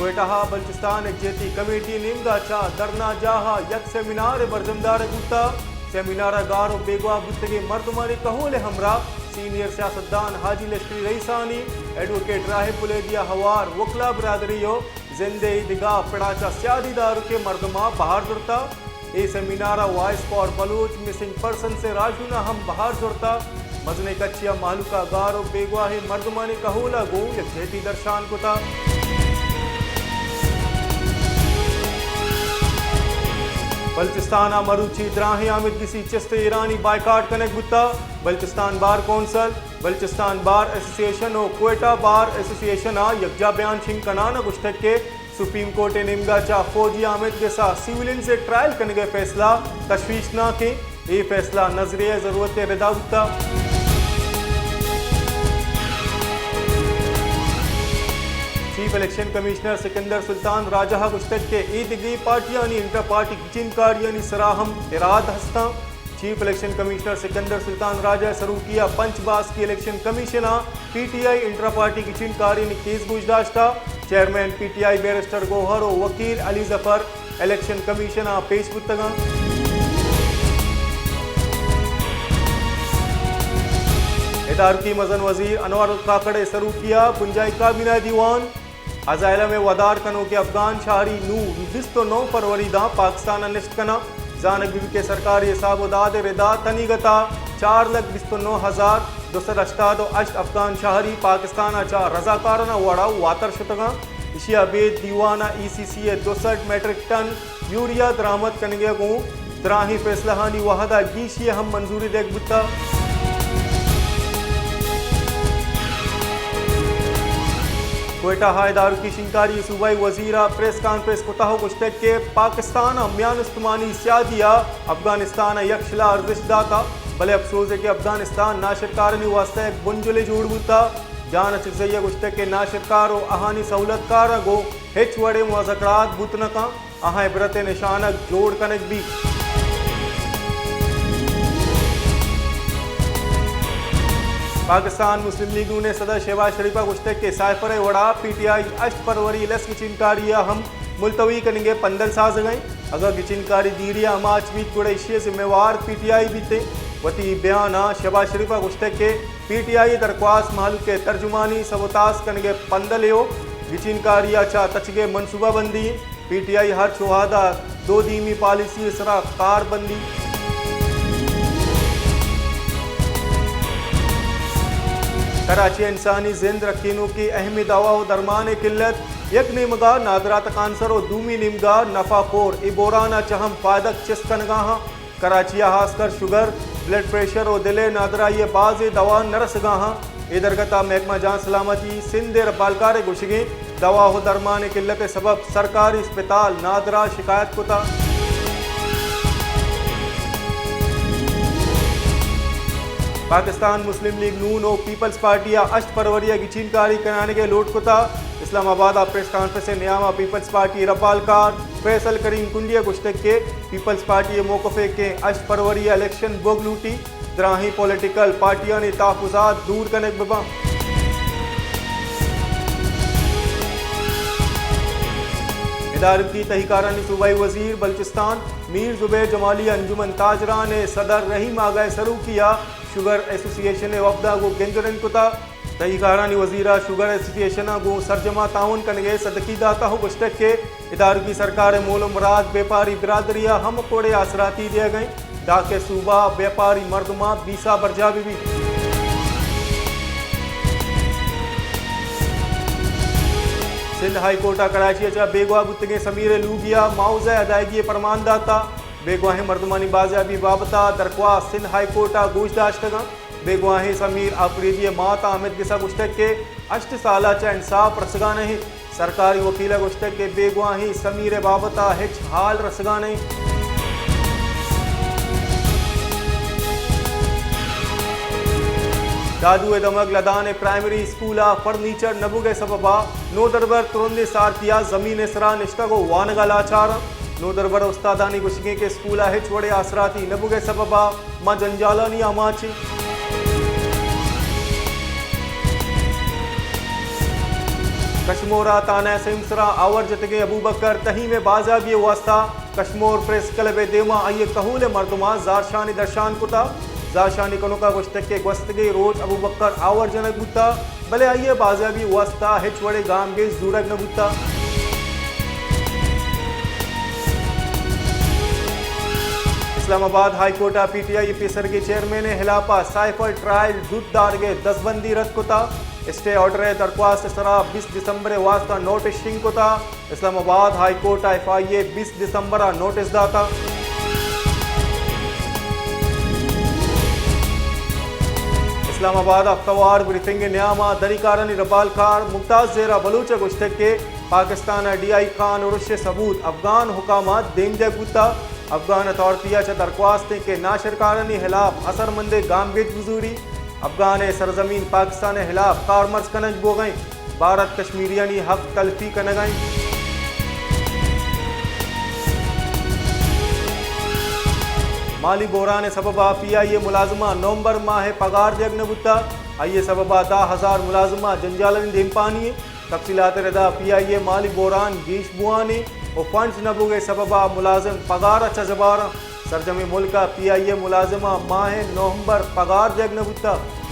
کوئٹہ ءَ بلوچستان یکجہتی کمیٹی ءِ نیمگ ءَ چہ دھرنا جاہ ءَ یک سیمینار ءِ برجمدارگ بوتگ۔ سیمینار ءَ گار ءُ بیگواہ بوتگیں مردمانی کہول ءِ ہمراہ سینئر سیاستدان حاجی لشکری رئیسانی، ایڈووکیٹ راحیل بلیدی ءَ ہوار وکلا برادری ءُ زند ءِ دگہ پڑ ءَ چہ سیادی دارکیں مردماں بہر زرتگ۔ اے سیمینار ءَ voice for Baloch missing persons ءِ راہشون ءَ ہم بہر زرتگ۔ مزنیں کچے ءَ مہلوک ءَ گار ءُ بیگواہیں مردمانی کہول ءَ گوں یکجہتی درشان کتگ۔ بلوچستان ءَ مروچی دراہیں آمیدگسی چست ءُ ایرانی بائیکاٹ کنگ بوتگ۔ بلوچستان بار کونسل، بلوچستان بار ایسوسی ایشن ءُ کوئٹہ بار ایسوسی ایشن ءَ یکجا بیان شنگ کنان ءَ گوشتگ کہ سپریم کورٹ ءِ نیمگ ءَ چہ فوجی آمیدگس ءَ سیولینز ءِ ٹرائل کنگ ءِ فیصلہ تشویشناک اِنت۔ اے فیصلہ نظریہ ءِ ضرورت ءِ ردا بوتگ۔ Chief election commissioner Sikandar Sultan راجہ ءَ گوشتگ کہ اے دگہ پارٹیانی انٹرا پارٹی گچین کاریانی سرا ہم اراد ہستاں۔ Chief election commissioner Sikandar Sultan Raja ءِ سروکی ءَ پنچ باسکی الیکشن کمیشن ءَ P T I intra party گچین کاریانی کیس گوش داشتگ۔ Chairman P T I barrister Gohar ءُ وکیل علی ظفر الیکشن کمیشن ءَ پیش بوتگ اَنت۔ ادارکی مزن وزیر انور کاکڑ ءِ سروکی ءَ بنجاہی کابینہ ءِ دیوان، اسائلم ءِ ودار کنوکیں افغان شہری نوں بیست ءُ نو فروری داں پاکستان ءَ نشت کناں۔ زانگ بیت کہ سرکاری حساب ءُ داد ءِ ردا تنیگت ءَ چار لکھ بیست ءُ نو ہزار دو سد ہشتاد ءُ ہشت افغان شہری پاکستان ءَ چہ رضاکارانہ وڑ ءَ واتر شتگ اَنت۔ ایشی ءَ ابید دیوان ءَ ای سی سی ءِ دو سد میٹرک ٹن یوریا درآمد کنگ ءَ گوں دراہیں فیصلہانی وہد ءَ گیشی ءَ ہم منظوری دیگ بوتگ۔ کوئٹہ ءَ ادارکی شنگکاری ءِ صوبائی وزیر ءَ پریس کانفرنس کتگ ءُ گوشتگ کہ پاکستان ءَ میان استمانی سیادی ءَ افغانستان ءَ یک شلا ارزشت داتگ، بلے افسوز اِنت کہ افغانستان ناشرکارانی واستہ یک بنجلے جوڑ بوتگ۔ جان اچکزئی ءَ گوشتگ کہ ناشرکار ءُ آہانی سہولتکاراں گوں ہچ وڑیں مذاکرات بوت نہ کنت۔ آہاں عبرت ءِ نشانگ جوڑ کنگ بیت۔ پاکستان مسلم لیگ نون ءِ صدر شہباز شریف ءَ گوشتگ کہ سائفر ءِ وڑا پی ٹی آئی ہشت فروری ءَ لس گچین کاری ءَ ہم ملتوی کنگ ءِ پندل سازگ ءَ اِنت۔ اگاں گچین کاری دیری ءَ آماچ بیت گڑا ایشی ءِ ذمہ وار پی ٹی آئی بیت اِنت۔ وتی بیان ءَ شہباز شریف ءَ گوشتگ کہ پی ٹی آئی ءِ درخواست مہلوک ءِ ترجمانی سبوتاس کنگ ءِ پندلے ءُ گچین کاری ءَ چہ تچگ ءِ منصوبہ بندی اِنت۔ پی ٹی آئی ہرچ وہد ءَ دو دیمی پالیسی ءِ سرا کار بندی۔ کراچی ءَ انسانی زند رکینوکیں اہمیں دوا ءُ درمان ءِ قلت، یک نیمگ ءَ نادرا تکانسر ءُ دومی نیمگ ءَ نفع خور، اے بحران ءَ چہ ہم پائدگ چست کنگ ءَ اَنت۔ کراچی ءَ ہاسکر شوگر، بلڈ پریشر ءُ دل ءِ نادراہی ءِ بازیں دوا نہ رسگ ءَ اَنت۔ اے درگت ءَ محکمہ جان سلامتی سندھ ءِ ربالکار ءِ گوشگ اِنت دوا ءُ درمان ءِ قلت ءِ سبب سرکاری اسپتال نادراہ شکایت کتگ۔ پاکستان مسلم لیگ نون ءُ پیپلز پارٹی ءَ ہشت فروری ءَ گچین کاری کنائینگ ءِ لوٹ کتگ۔ اسلام آباد ءَ پریس کانفرنس ءِ نیام ءَ پیپلز پارٹی ءِ ربالکار فیصل کریم کنڈی ءَ گوشتگ کہ پیپلز پارٹی ءِ موقف اِنت کہ ہشت فروری ءَ الیکشن بوگ لوٹیت، دراہیں پولیٹیکل پارٹیانی تحفظات دور کنگ بہ بنت۔ ادارکی تہی کارانی صوبائی وزیر بلوچستان میر زبیر جمالی ءَ انجمن تاجران ءِ صدر رحیم آغا ءِ سروکی ءَ شوگر ایسوسی ایشن ءِ وفد ءَ گوں گند ءُ رند کتگ۔ تہی کارانی وزیر ءَ شوگر ایسوسی ایشن ءَ گوں سرجم ءَ تعاون کنگ ءِ صدقی داتگ ءُ گوشتگ کہ ادارگی سرکار ءِ مول ءُ مراد بیپاری برادری ءَ ہمک وڑیں آسراتی دیگ ءَ اِنت، دانکہ صوبہ ءِ بیپاری مردماں بیسہ برجاہ بہ بیت۔ سندھ ہائی کورٹ ءَ کراچی ءَ چہ بیگواہ بوتگیں سمیر ءِ لوگی ءَ معاوضہ ءِ ادائیگی ءِ پرمان داتگ۔ بیگواہیں مردمانی بازیابی بابت ءَ درخواست سندھ ہائی کورٹ ءَ گوش داشتگ اَنت۔ بیگواہیں سمیر آفریدی ءِ مات آمید گس ءَ گوشتگ کہ ہشت سال ءَ چہ انصاف رسگ ءَ نہ اِنت۔ سرکاری وکیل ءَ گوشتگ کہ بیگواہیں سمیر ءِ بابت ءَ ہچ ہال رسگ ءَ نہ اِنت۔ دادو ءِ دمگ لدان ءِ پرائمری اسکول ءَ فرنیچر نہ بوگ ءِ سبب ءَ نودربر ترندیں سارتی ءَ زمین ءِ سرا نشتگ ءُ وانگ ءَ لاچار اَنت۔ نودربر استادانی گوشگ اِنت کہ اسکول ءَ ہچ وڑیں آسراتی نہ بوگ ءِ سبب ءَ ماں جنجالانی آماچ ایں۔ کشمور ء تھانہ سیم سرا آور جتگیں ابوبکر تھیم ء بازیابی ء واستہ کشمور پریس کلب ء دیما آئی ء کہول ء مردماں زارشانی درشان کتا۔ زارشانی کنوکا گوشتگ کہ گوستگیں روچ ابوبکر آور جنگ بوتا، بلے آئی ء بازیابی ء واستہ ہچ وڑیں گامگیج زورگ نہ بوتا۔ اسلام آباد ہائی کورٹ ء پی ٹی آئی پیسرگیں چیئرمین ء ہلاپ ء سائفر ٹرائل زوت دارگ ء دزبندی رد کتا۔ اسٹے آرڈر ء درخواست ء سرا بیست دسمبر ء واستہ نوٹس شنگ کتا۔ اسلام آباد ہائی کورٹ ء ایف آئی اے بیست دسمبر ء نوٹس داتا۔ اسلام آباد ء ہفتہ وار بریفنگ ء نیام ء دریکارانی ربالکار ممتاز زہرا بلوچ ء گوشتگ کہ پاکستان ء ڈی آئی خان ارش ء ثبوت افغان حکام ء دیم دیگ بوتا۔ افغان اتھارٹی ء چہ درخواست انت کہ ناشرکارانی ہلاپ اثرمندیں گامگیج بزوری۔ افغان ء سرزمین پاکستان ء ہلاپ کارمرز کنگ بوگ ء انت۔ بھارت کشمیریانی حق تلفی کنگ ء انت۔ مالی بحران ء سبب ء پی آئی اے ملازماں نومبر ماہ ء پگار دیگ نہ بوتگ۔ آئی ء سبب ء دہ ہزار ملازماں جنجالانی دیمپانی انت۔ تفصیلات ء ردا پی آئی اے مالی بحران گیش بوان انت و فنڈز نہ بوگ ء سبب ء ملازم پگار ء چہ زبار انت۔ سرجمیں ملک ء پی آئی اے ملازماں ماہ ء نومبر پگار دیگ نہ بوتگ۔